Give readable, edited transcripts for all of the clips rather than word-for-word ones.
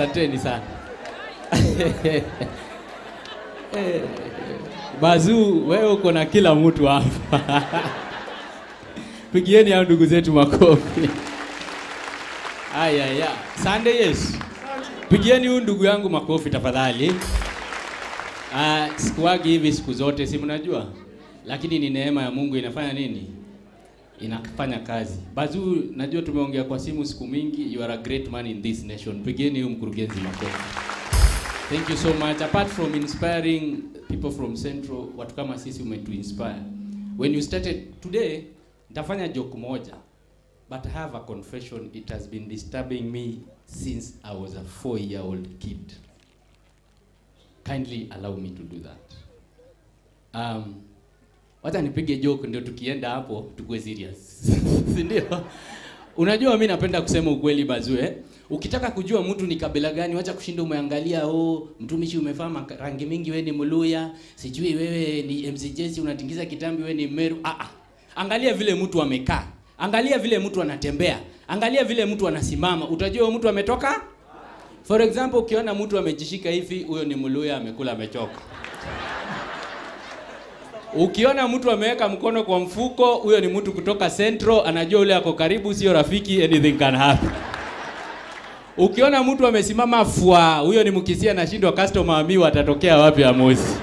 Asanteni sana. Bazu, wewe uko na kila mtu hapa. Pigieni hao ndugu zetu makofi. Aya ya. Sunday, yes. Pigieni huyu ndugu yangu makofi tafadhali. Sikuwagi hivi siku zote, si mnajua? Lakini ni neema ya Mungu inafanya nini? Inafanya kazi. Bazu, najua tumeongea kwa simu siku mingi. You are a great man in this nation. Pigieni huyu mkurugenzi makofi. Thank you so much. Apart from inspiring people from Central, watu kama sisi umetu inspire. When you started today, nitafanya joke moja. But I have a confession. It has been disturbing me since I was a 4-year-old kid. Kindly allow me to do that. Wacha nipige joke ndio tukienda hapo tukue serious. Si ndio? Unajua mimi napenda kusema ukweli Bazu, eh? Ukitaka kujua mtu ni kabila gani, wacha kushinda umeangalia, oh, mtumishi umevaa rangi mingi, wewe ni Mluya, sijui wewe ni MC Jesse unatingiza kitambi, wewe ni Meru. Angalia vile mtu amekaa. Angalia vile mtu anatembea. Angalia vile mtu anasimama. Utajua mtu ametoka? For example, ukiona mtu amejishika hivi, huyo ni Mluya, amekula amechoka. Ukiona mtu ameweka mkono kwa mfuko, huyo ni mtu kutoka Central, anajua ule ako karibu sio rafiki, anything can happen. Ukiona mtu amesimama fwa, huyo ni Mkisia, anashindwa customer amiwa atatokea wapi Amosi.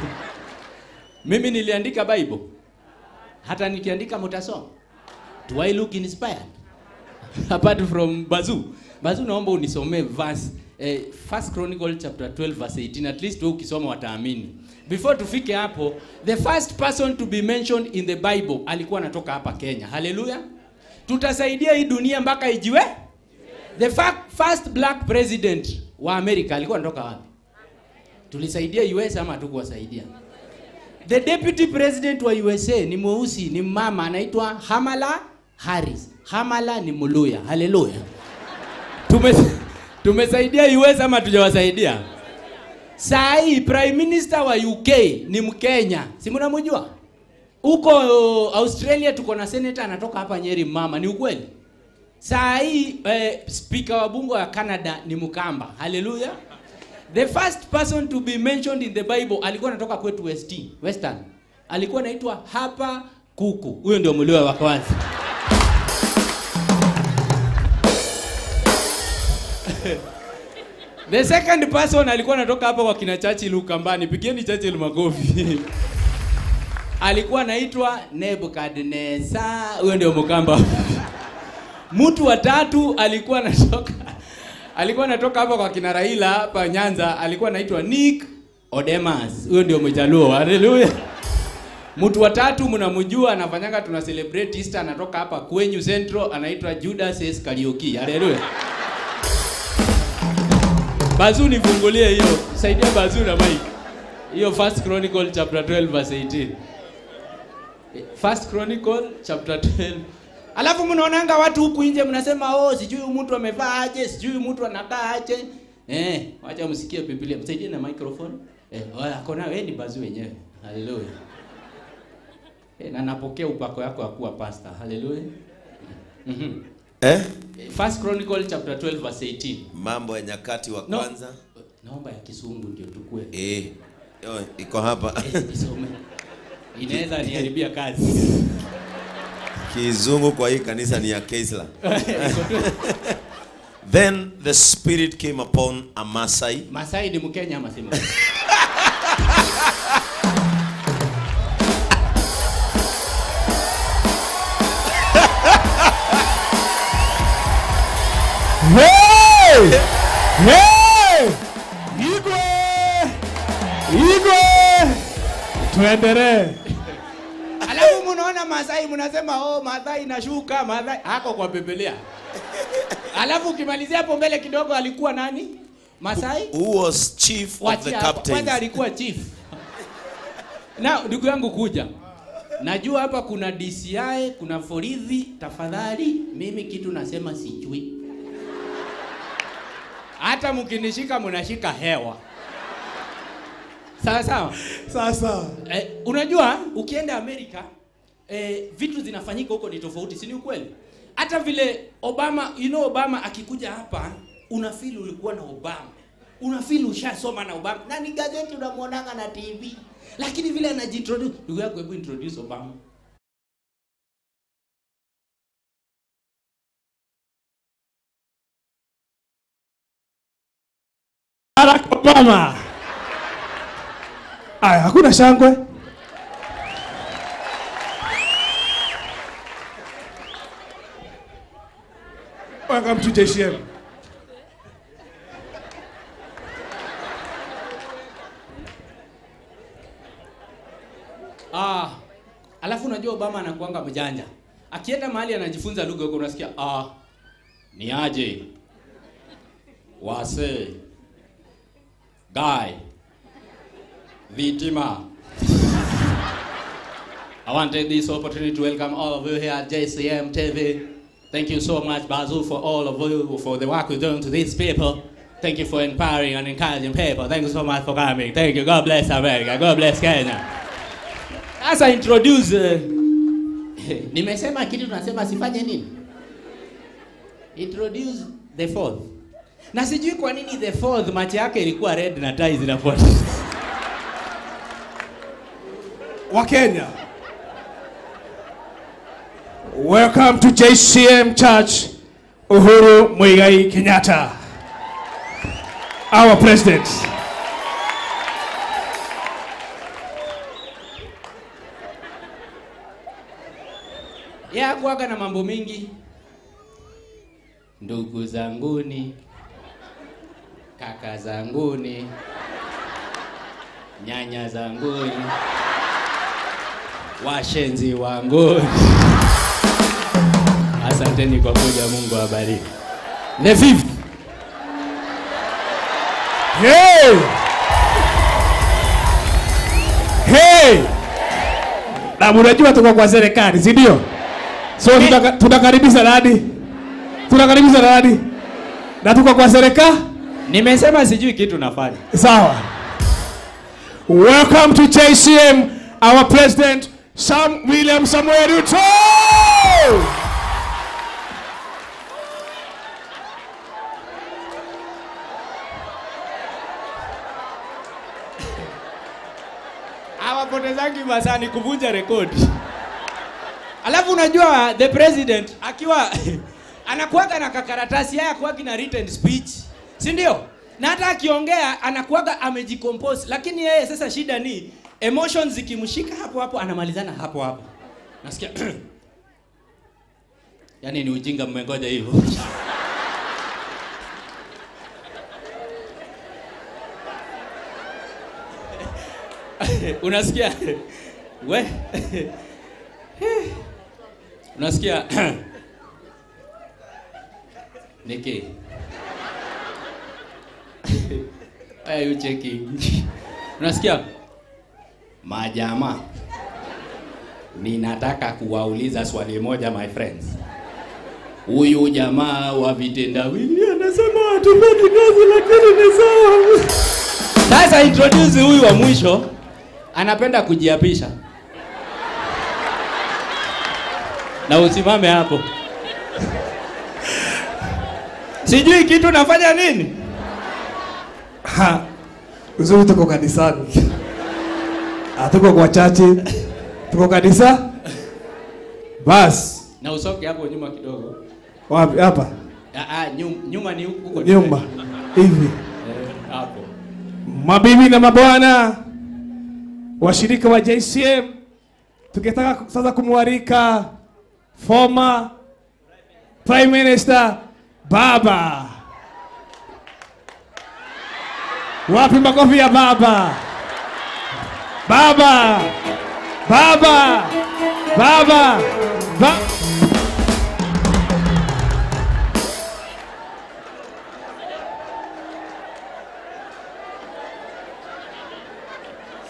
Mimi niliandika Bible. Hata nikiandika mtasoma. Do I look inspired? Apart from Bazu. Bazu, naomba unisomee verse First Chronicle chapter 12 verse 18. At least wewe ukisoma wataamini. Before tufike hapo, the first person to be mentioned in the Bible alikuwa anatoka hapa Kenya. Hallelujah. Tutasaidia hii dunia mpaka ijiwe. The first black president wa America alikuwa anatoka wapi? Tulisaidia US ama hatukuwasaidia? The deputy president wa USA ni mweusi, ni mama, anaitwa Kamala Harris. Kamala ni Mluya. Hallelujah. Tumesaidia US ama hatujawasaidia? Saa hii Prime Minister wa UK ni Mkenya. Si mnamjua? Huko Australia tuko na senator anatoka hapa Nyeri, mama, ni ukweli? Saa hii speaker wa bunge wa Canada ni Mkamba. Hallelujah. The first person to be mentioned in the Bible alikuwa anatoka kwetu Western. Alikuwa anaitwa Hapa Kuku. Huyo ndio Mluya wa kwanza. The second person alikuwa anatoka hapa kwa kina Churchill Ukambani. Pigieni Churchill makofi. Alikuwa anaitwa Nebuchadnezzar. Huyo ndio Mkamba. Mtu wa tatu alikuwa anatoka hapa kwa kina Raila hapa Nyanza, alikuwa anaitwa Nick Odemas. Huyo ndio Mjaluo. Hallelujah. Mtu wa tatu mnamjua, anafanyanga tuna celebrate Easter, anatoka hapa kwenyu Central, anaitwa Judas Iscariot. Hallelujah. Bazu, nifungulie hiyo. Saidia Bazu na mic. Hiyo First Chronicle chapter 12 verse 18. First Chronicle chapter 12. Alafu mnaonanga watu huku nje mnasema, oh, sijui mtu amevaa aje, sijui mtu anakaa aje. Wacha msikie Biblia. Msaidie na microphone. Akona wewe ni Bazu wenyewe. Hallelujah. Na napokea upako yako ya kuwa pastor. Hallelujah. First Chronicle chapter 12 verse 18. Mambo ya Nyakati wa kwanza. No, naomba ya Kisungu ndio tukue. Iko hapa. Isome. Inaweza niharibia kazi. Kizungu kwa hii kanisa ni ya Keisla. Then the spirit came upon Amasai. Masai ni Mkenya ama si Mkenya? Hey! Hey! Igwe! Igwe! Tuendelee. Alafu mnaona Masai mnasema, oh, Masai inashuka, Masai hako kwa Biblia. Alafu ukimalizia hapo mbele kidogo alikuwa nani? Masai? Who was chief of the captains. Kwanza alikuwa chief. Na ndugu yangu kuja. Najua hapa kuna DCI, kuna Forithi, tafadhali mimi kitu nasema sijui. Hata mkinishika mnashika hewa. Sawa sawa? Sawa sawa. Unajua ukienda Amerika vitu zinafanyika huko ni tofauti, si ni ukweli? Hata vile Obama, you know Obama akikuja hapa, unafeel ulikuwa na Obama. Unafeel ushasoma na Obama. Na ni gazeti unamuonanga na TV. Lakini vile anajiintroduce, ndugu yako hebu introduce Obama. Barack Obama. Aya, hakuna shangwe. Welcome to JCM. Ah, alafu unajua Obama anakuanga mjanja. Akienda mahali anajifunza lugha huko unasikia ni aje? Wase. Guy. Vitima. I want to take this opportunity to welcome all of you here at JCM TV. Thank you so much, Bazu, for all of you, for the work you're doing to these people. Thank you for empowering and encouraging people. Thank you so much for coming. Thank you. God bless America. God bless Kenya. As I introduce, nimesema kitu tunasema sifanye nini? Introduce the fourth. Na sijui kwa nini the fourth macho yake ilikuwa red na tai zinafuata. Wa Kenya. Welcome to JCM Church, Uhuru Muigai Kenyatta, our president. Ya kuwaga na mambo mingi. Ndugu zanguni, kaka zanguni, nyanya zanguni, washenzi wanguni. Asanteni kwa kuja, Mungu awabariki. The fifth. Hey! Hey! Na mnajua tuko kwa serikali, si ndio? So tunakaribisha nani? Tunakaribisha nani? Na tuko kwa serikali? Nimesema sijui kitu nafanya. Sawa. Welcome to JCM, our president Sam William Samuel Ruto. Hawapotezangi masaa ni kuvunja rekodi. Alafu unajua the president akiwa anakuaga na kakaratasi yake, anakuaga na written speech, si ndio? Na hata akiongea anakuaga amejicompose, lakini yeye sasa shida ni emotions zikimshika hapo hapo anamalizana hapo hapo. Nasikia yani ni ujinga mmengoja hivyo. Unasikia? We. Unasikia? Niki. Why are you checking? Unasikia? Majamaa, ninataka kuwauliza swali moja my friends. Huyu jamaa wa vitendawili anasema hatupendi kazi lakini ni sawa. Sasa introduce huyu wa mwisho. Anapenda kujiapisha. Na usimame hapo. Sijui kitu nafanya nini? Ha. Uzuri tuko kanisani. Hatuko kwa chachi. Tuko kanisa. Bas. Na usoke hapo nyuma kidogo. Wapi hapa? Nyuma ni huko. Nyuma. Hivi. Hapo. Mabibi na mabwana, washirika wa JCM, tukitaka sasa kumwalika former Prime Minister Baba. Wapi makofi ya Baba? Baba! Baba! Baba! Baba!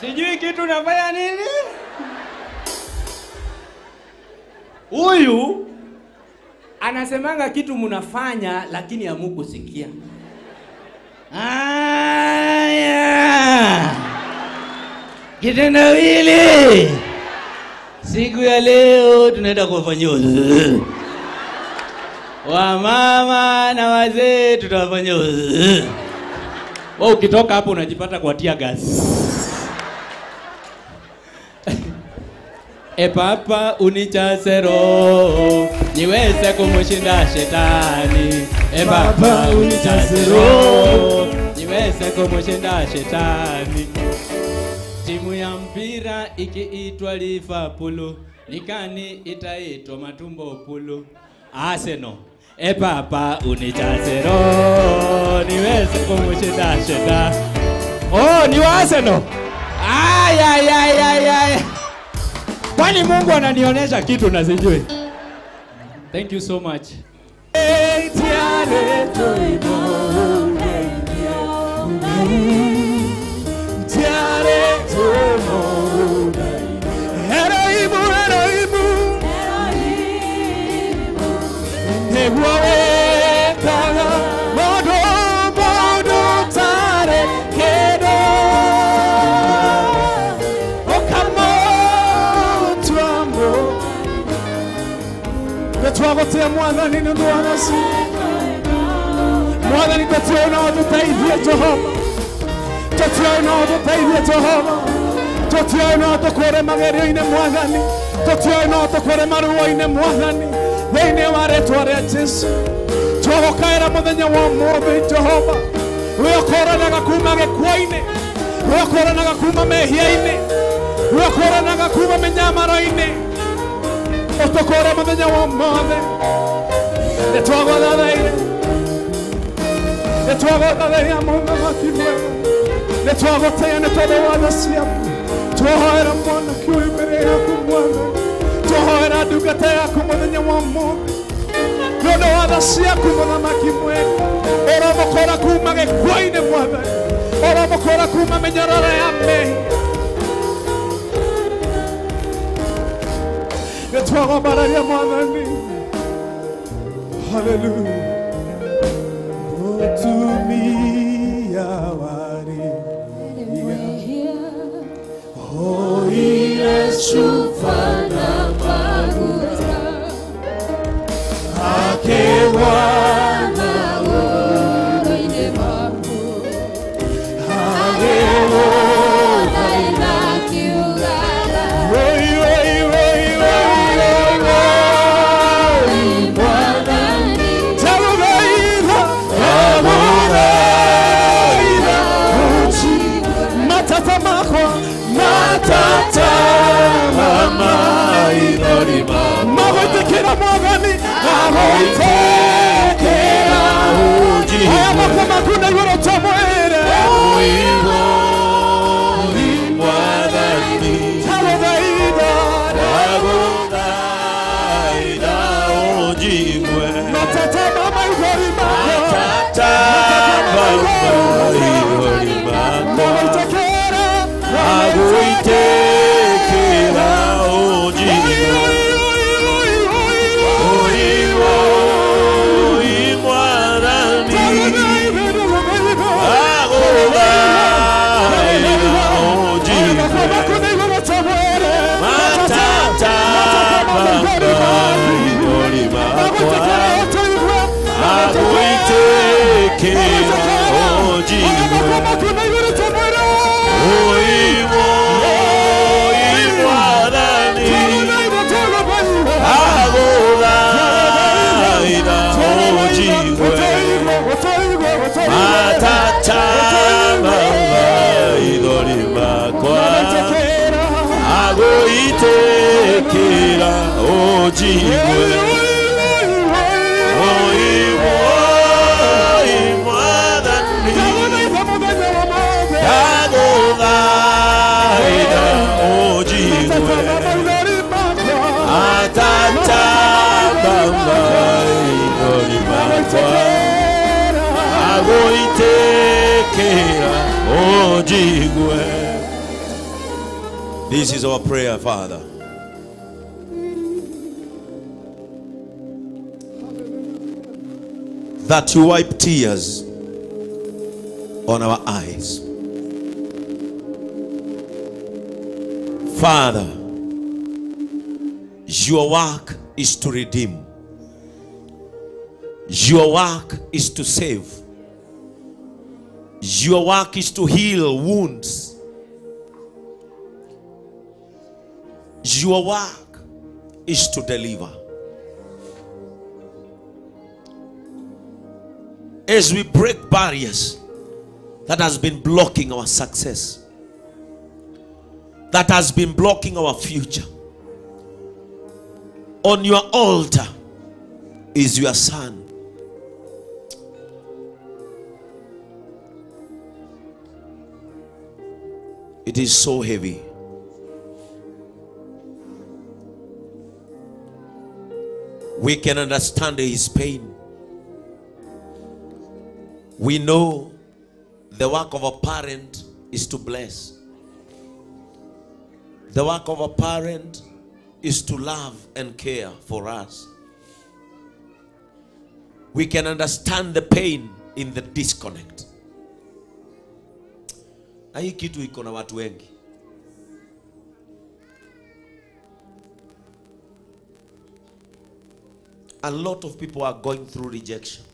Sijui kitu nafanya nini? Huyu anasemanga kitu mnafanya lakini hamukusikia. Aya. Kitendawili. Siku ya leo tunaenda kuwafanyia wamama na wazee, tutawafanyia Wewe ukitoka hapo unajipata kwa tear gas. E Papa unijaze roho niweze kumushinda shetani. E Papa unijaze roho niweze kumushinda shetani. Timu ya mpira ikiitwa Liverpool, nikani itaitwa matumbo pulu? Arsenal. E Papa unijaze roho niweze kumushinda shetani. Oh, ni wa Arsenal. Ay ay ay ay ay. Kwani Mungu ananionyesha kitu na sijui. Thank you so much. Twagotea mwathani nĩ ũndũ wa tha. Mwathani tũtiũĩ no ũtũteithie Jehova. Tũtiũĩ no ũtũteithie Jehova. Tũtiũĩ no ũtũkũre magerio-inĩ mwathani. Tũtiũĩ no ũtũkũre maruo-inĩ mwathani. Thĩinĩ wa rĩtwa rĩa Jesu. Twagũkaĩra mũthenya wa ũmũthĩ Jehova. Wee ũkũranaga kuma gĩkuũ-inĩ. Wee ũkũranaga kuma mehia-inĩ. Wee ũkũranaga kuma mĩnyamaro-inĩ. Ũtũkũre mũthenya wa ũmũthĩ. Nĩtwagũthathaire. Nĩtwagũthathaia mũthamaki mwega. Nĩtwagũtĩĩa nĩ tondũ wa tha ciaku. Twahoera mwanake ũyũ mbere yaku mwathani. Twahoera ndungata yaku mũthenya wa ũmũthĩ. Nĩ ũndũ wa tha ciaku mũthamaki mwega. Ũromũkũra kuma gĩkuũ-inĩ mwathani. Ũromũkũra kuma mĩnyororo ya mehia. Nĩtwagũmbararia mwathani. Hallelujah. Mutumia wari oire Shufana maguta akewana uroine maku akewo aina kiugala oi oi oi oi oi mwathani Tawagaira Tawagaira Matata makwa matata mama idorima Magoitekera mwathani magoitekera Aya makwa makunda igũrũ tamwĩre Tawagaira Matata mama idorima Magoitekera Agoitekera ojiwe oi mwathani agũthaitha ojiwe matata maithori makwa agoitekera ojiwe oi mwathani agũthaitha ojiwe matata maithori makwa agoitekera ojiwe oi mwathani agũthaitha ojiwe matata maithori makwa agoitekera ojiwe. This is our prayer, Father. That you wipe tears on our eyes. Father, your work is to redeem. Your work is to save. Your work is to heal wounds. Your work is to deliver. As we break barriers that has been blocking our success, that has been blocking our future, on your altar is your son. It is so heavy. We can understand his pain. We know the work of a parent is to bless. The work of a parent is to love and care for us. We can understand the pain in the disconnect. Na hii kitu iko na watu wengi. A lot of people are going through rejection.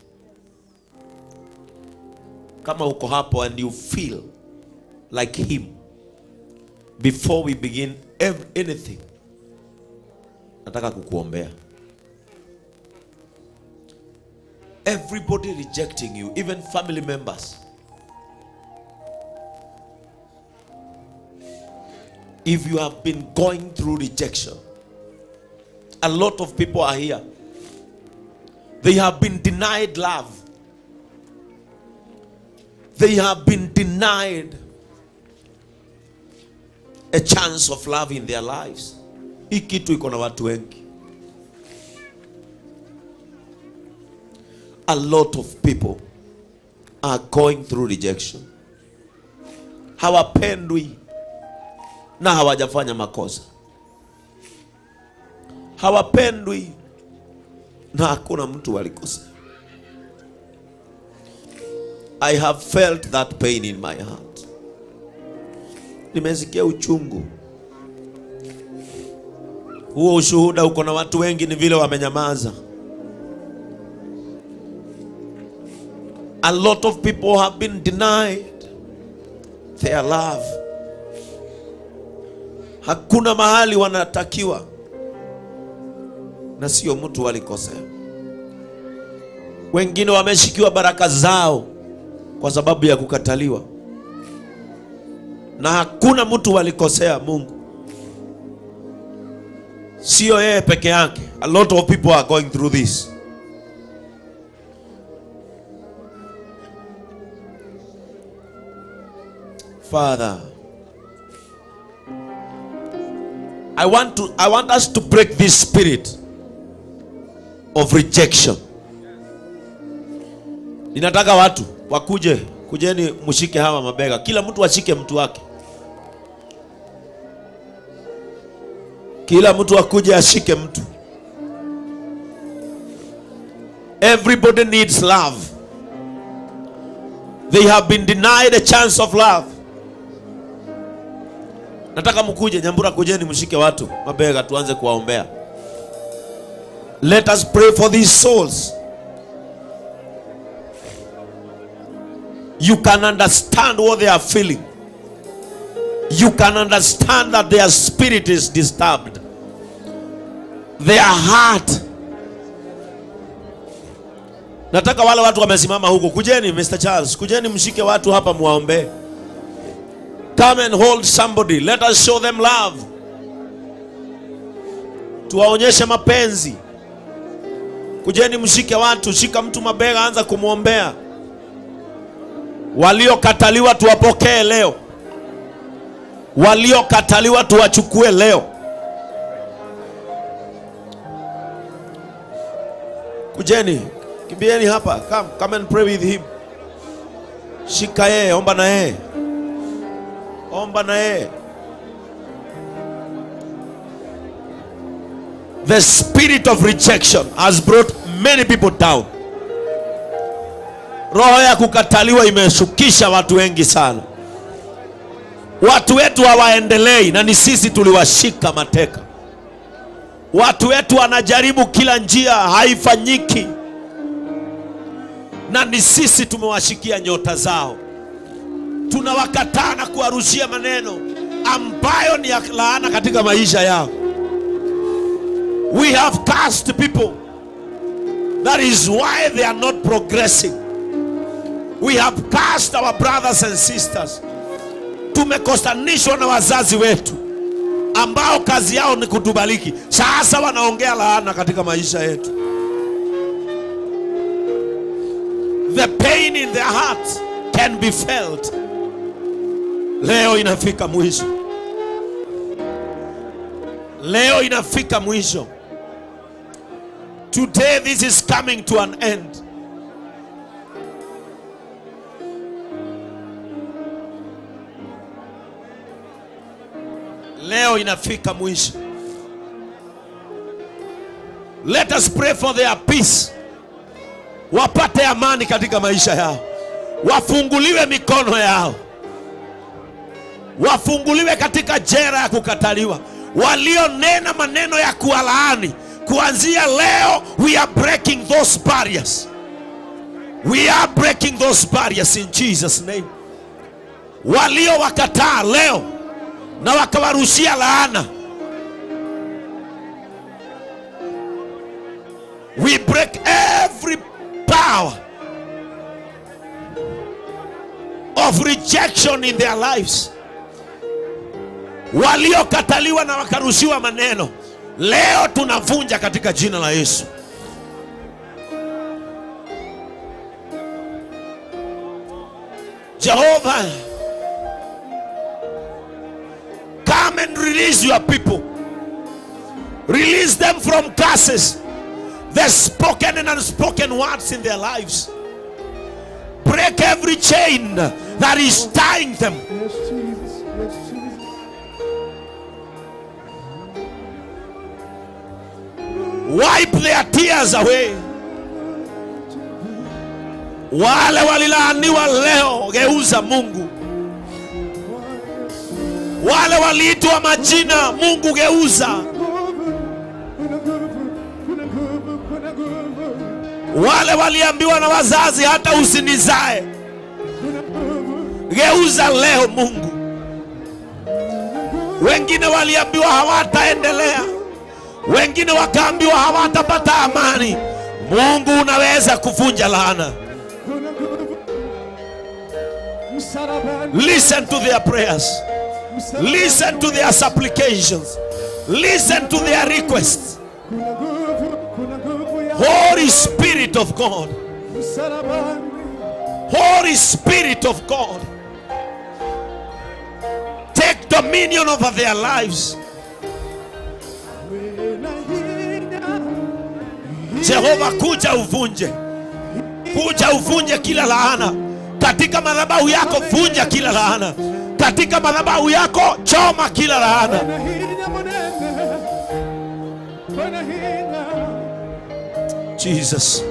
Kama uko hapo and you feel like him, before we begin anything, nataka kukuombea. Everybody rejecting you, even family members. If you have been going through rejection, a lot of people are here. They have been denied love. They have been denied a chance of love in their lives. Hii kitu iko na watu wengi. A lot of people are going through rejection. Hawapendwi na hawajafanya makosa. Hawapendwi na hakuna mtu walikosea. I have felt that pain in my heart. Nimesikia uchungu. Huo ushuhuda uko na watu wengi, ni vile wamenyamaza. A lot of people have been denied their love. Hakuna mahali wanatakiwa, na sio mtu walikosea. Wengine wameshikiwa baraka zao kwa sababu ya kukataliwa, na hakuna mtu walikosea Mungu. Sio yeye peke yake. A lot of people are going through this. Father, I want us to break this spirit of rejection. Ninataka watu wakuje, kujeni mshike hawa mabega. Kila mtu ashike mtu wake. Kila mtu akuje ashike mtu. Everybody needs love. They have been denied a chance of love. Nataka mkuje, Nyambura, kujeni mshike watu mabega tuanze kuwaombea. Let us pray for these souls. You can understand what they are feeling. You can understand that their spirit is disturbed. Their heart. Nataka wale watu wamesimama huko, kujeni Mr. Charles, kujeni mshike watu hapa muwaombe. Come and hold somebody. Let us show them love. Tuwaonyeshe mapenzi. Kujeni mshike watu, shika mtu mabega, anza kumuombea. Waliokataliwa tuwapokee leo. Waliokataliwa tuwachukue leo. Kujeni, kimbieni hapa. Come, come and pray with him. Shika yeye, omba na yeye. Omba na yeye. The spirit of rejection has brought many people down. Roho ya kukataliwa imeshukisha watu wengi sana. Watu wetu hawaendelei, na ni sisi tuliwashika mateka. Watu wetu wanajaribu kila njia, haifanyiki, na ni sisi tumewashikia nyota zao. Tunawakataa na kuwarushia maneno ambayo ni ya laana katika maisha yao. We have cast people. That is why they are not progressing. We have cast our brothers and sisters. Tumekosanishwa na wazazi wetu ambao kazi yao ni kutubariki. Sasa wanaongea laana katika maisha yetu. The pain in their hearts can be felt. Leo inafika mwisho. Leo inafika mwisho. Today this is coming to an end. Leo inafika mwisho. Let us pray for their peace. Wapate amani katika maisha yao. Wafunguliwe mikono yao. Wafunguliwe katika jera ya kukataliwa. Walionena maneno ya kuwalaani, kuanzia leo we are breaking those barriers. We are breaking those barriers in Jesus name. Walio wakataa leo na wakawarushia laana, we break every power of rejection in their lives. Waliokataliwa na wakarushiwa maneno, leo tunavunja katika jina la Yesu. Jehovah, come and release your people. Release them from curses, the spoken and unspoken words in their lives. Break every chain that is tying them. Yes, Jesus. Yes, Jesus. Wipe their tears away. Wale walilaaniwa leo, geuza Mungu. Wale waliitwa majina, Mungu geuza. Wale waliambiwa na wazazi hata usinizae, geuza leo Mungu. Wengine waliambiwa hawataendelea, wengine wakaambiwa hawatapata amani. Mungu unaweza kuvunja laana. Listen to their prayers. Listen to their supplications. Listen to their requests. Holy Spirit of God. Holy Spirit of God, take dominion over their lives. Jehovah, kuja uvunje. Kuja uvunje kila laana. Katika madhabahu yako vunja kila laana. Katika madhabahu yako choma kila laana. Jesus.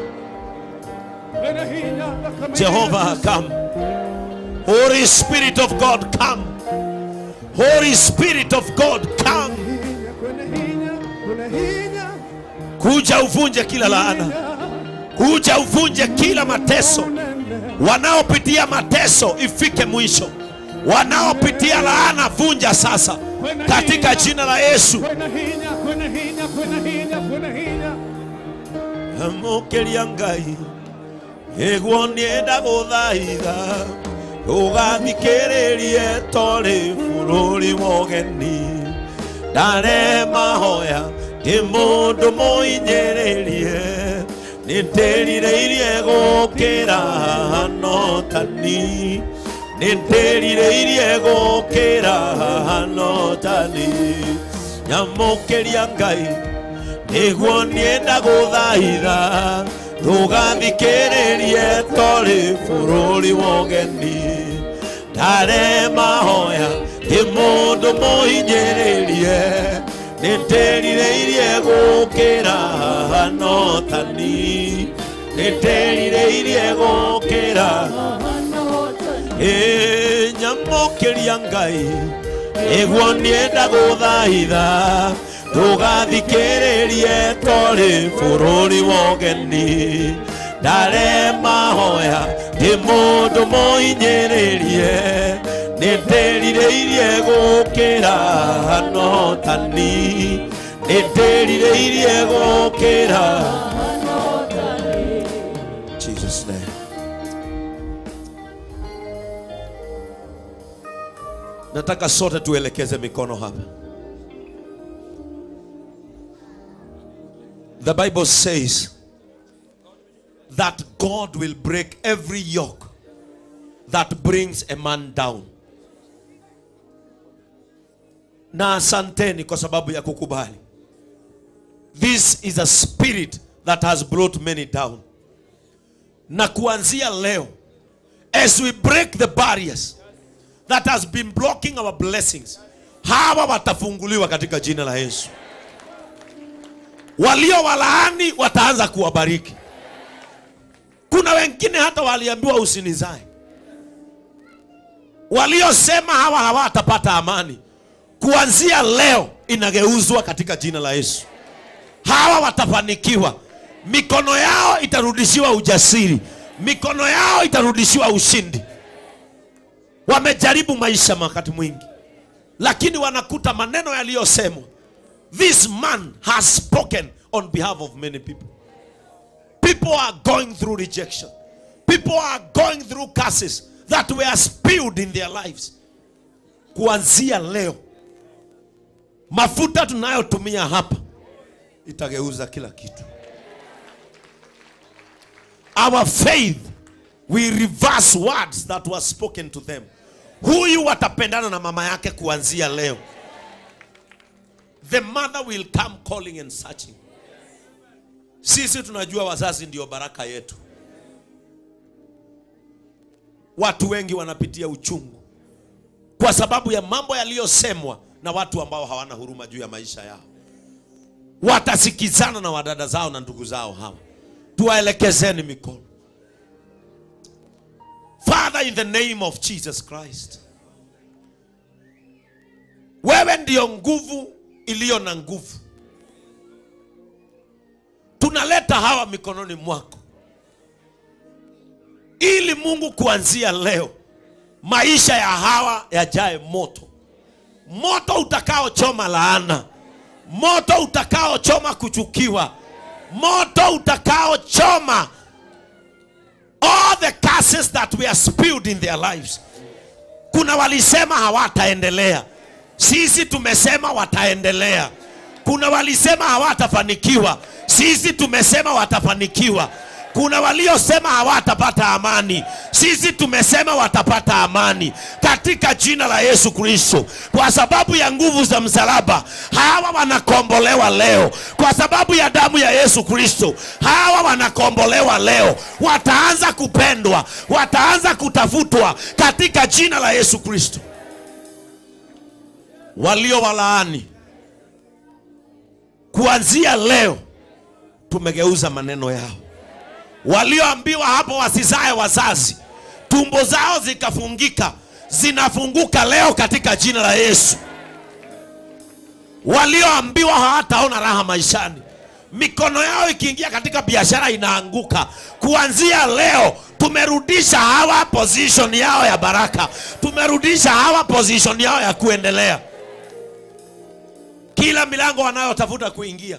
Jehovah, come. Holy Spirit of God, come. Holy Spirit of God, come. Kuja uvunje kila laana. Kuja uvunje kila mateso. Wanaopitia mateso ifike mwisho. Wanaopitia laana vunja sasa, katika jina la Yesu. Amokeria Ngai iguo nienda guthaitha ugathikiririe tori bururi wogeni ndare mahoya ndi mundu muinyiririe nindirireirie gukira notani nindirireirie gukira notani nyamukiria Ngai niguo nienda guthaitha ndugathikiririe tori bururi wogeni ndare mahoya ndi mundu muhinyiririe nindirireirie gukira notani nindirireirie gukira nyamukiria Ngai niguo nienda guthaitha ndugathikiririe tori bururi wogeni Ndare mahoya ndĩ mũndũ mũhinyĩrĩrie, nĩndĩrirĩirie gũkĩra anotani, nĩndĩrirĩirie gũkĩra. Jesus name. Nataka sote tuelekeze mikono hapa. The Bible says that God will break every yoke that brings a man down. Na asanteni kwa sababu ya kukubali. This is a spirit that has brought many down. Na kuanzia leo, as we break the barriers that has been blocking our blessings, hawa watafunguliwa katika jina la Yesu. Walio walaani wataanza kuwabariki. Kuna wengine hata waliambiwa usinizae. Waliosema hawa hawatapata amani, kuanzia leo inageuzwa katika jina la Yesu. Hawa watafanikiwa. Mikono yao itarudishiwa ujasiri. Mikono yao itarudishiwa ushindi. Wamejaribu maisha wakati mwingi, lakini wanakuta maneno yaliyosemwa. This man has spoken on behalf of many people. People are going through rejection. People are going through curses that were spilled in their lives. Kuanzia leo, mafuta tunayotumia hapa itageuza kila kitu. Our faith will reverse words that were spoken to them. Huyu watapendana na mama yake kuanzia leo. The mother will come calling and searching. Sisi tunajua wazazi ndio baraka yetu. Watu wengi wanapitia uchungu kwa sababu ya mambo yaliyosemwa na watu ambao hawana huruma juu ya maisha yao. Watasikizana na wadada zao na ndugu zao hawa. Tuwaelekezeni mikono. Father, in the name of Jesus Christ, wewe ndiyo nguvu iliyo na nguvu. Tunaleta hawa mikononi mwako, ili Mungu kuanzia leo maisha ya hawa yajae moto. Moto utakaochoma laana, moto utakaochoma kuchukiwa, moto utakaochoma all the curses that were spilled in their lives. Kuna walisema hawataendelea, sisi tumesema wataendelea. Kuna walisema hawatafanikiwa, sisi tumesema watafanikiwa. Kuna waliosema hawatapata amani, sisi tumesema watapata amani katika jina la Yesu Kristo. Kwa sababu ya nguvu za msalaba, hawa wanakombolewa leo. Kwa sababu ya damu ya Yesu Kristo, hawa wanakombolewa leo. Wataanza kupendwa, wataanza kutafutwa katika jina la Yesu Kristo. Walio walaani, kuanzia leo tumegeuza maneno yao. Walioambiwa hapo wasizae wazazi, tumbo zao zikafungika, zinafunguka leo katika jina la Yesu. Walioambiwa hawataona raha maishani, mikono yao ikiingia katika biashara inaanguka, kuanzia leo tumerudisha hawa position yao ya baraka, tumerudisha hawa position yao ya kuendelea. Kila milango wanayotafuta kuingia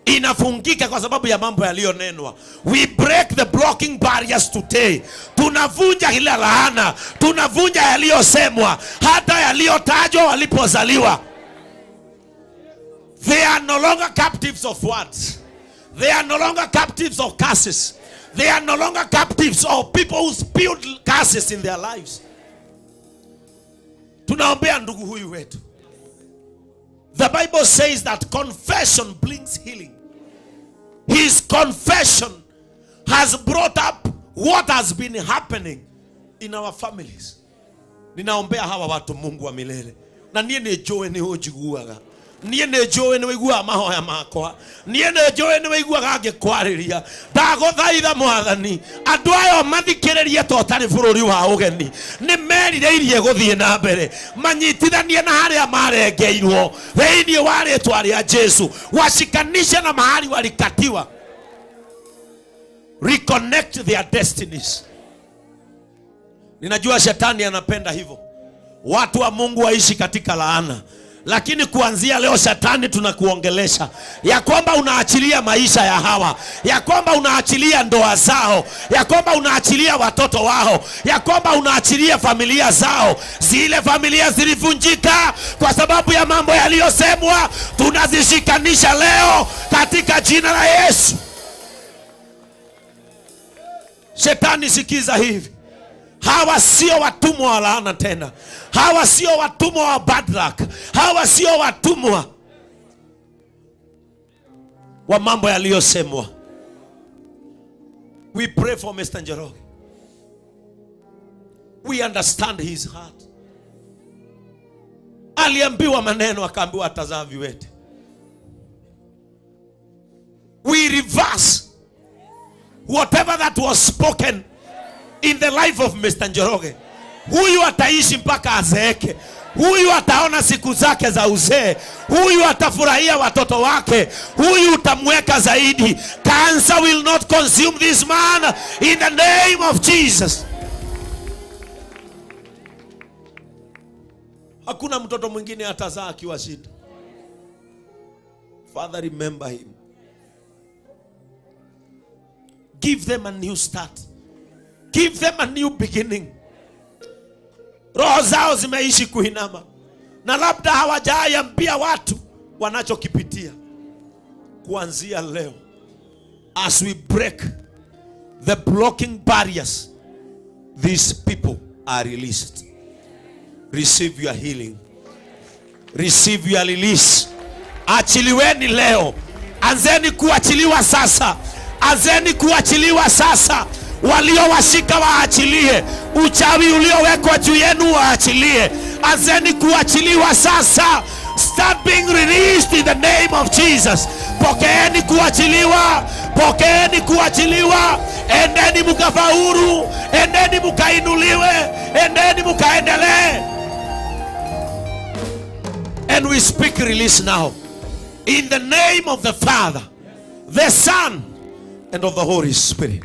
inafungika kwa sababu ya mambo yaliyonenwa. We break the blocking barriers today. Tunavunja kila laana, tunavunja yaliyosemwa, hata yaliyotajwa walipozaliwa. They are no longer captives of words. They are no longer captives of curses. They are no longer captives of people who spilled curses in their lives. Tunaombea ndugu huyu wetu. The Bible says that confession brings healing. His confession has brought up what has been happening in our families. Ninaombea hawa watu Mungu wa milele. Na niĩ nĩ njũĩ nĩ ũnjiguaga. Niĩ nĩ njũĩ nĩ ũiguaga mahoya makwa. Niĩ nĩ njũĩ nĩ ũiguaga ngĩkwarĩria. Ndagũthaitha Mwathani, andũ aya mathikĩrĩrie to ũtarĩ bũrũri wa ũgeni. Nĩ merirĩirie gũthiĩ na mbere. Manyitithanie na harĩa marengeirwo. Thĩinĩ wa rĩĩtwa rĩa Jesu, washikanishe na mahali walikatiwa. Reconnect their destinies. Ninajua shetani anapenda hivyo, watu wa Mungu waishi katika laana. Lakini kuanzia leo shetani tunakuongelesha ya kwamba unaachilia maisha ya hawa, ya kwamba unaachilia ndoa zao, ya kwamba unaachilia watoto wao, ya kwamba unaachilia familia zao. Zile familia zilivunjika kwa sababu ya mambo yaliyosemwa, tunazishikanisha leo katika jina la Yesu. Shetani, sikiza hivi. Hawa sio watumwa wa laana tena. Hawa sio watumwa wa bad luck. Hawa sio watumwa wa mambo yaliyosemwa. We pray for Mr. Njoroge. We understand his heart. Aliambiwa maneno akaambiwa atazaa viwete. We reverse whatever that was spoken in the life of Mr. Njoroge. Huyu ataishi mpaka azeeke. Huyu ataona siku zake za uzee. Huyu atafurahia watoto wake. Huyu utamweka zaidi. Cancer will not consume this man in the name of Jesus. Hakuna mtoto mwingine atazaa akiwa shida. Father, remember him. Give them a new start. Give them a new beginning. Roho zao zimeishi kuinama, na labda hawajaambia watu wanachokipitia. Kuanzia leo, as we break the blocking barriers, these people are released. Receive your healing. Receive your release. Achiliweni leo. Anzeni kuachiliwa sasa. Anzeni kuachiliwa sasa. Waliowashika waachilie. Uchawi uliowekwa juu yenu waachilie. Anzeni kuachiliwa sasa. Start being released in the name of Jesus. Pokeeni kuachiliwa. Pokeeni kuachiliwa. Endeni mukafaulu. Endeni mukainuliwe. Endeni mukaendelee. And we speak release now. In the name of the Father, the Son, and of the Holy Spirit.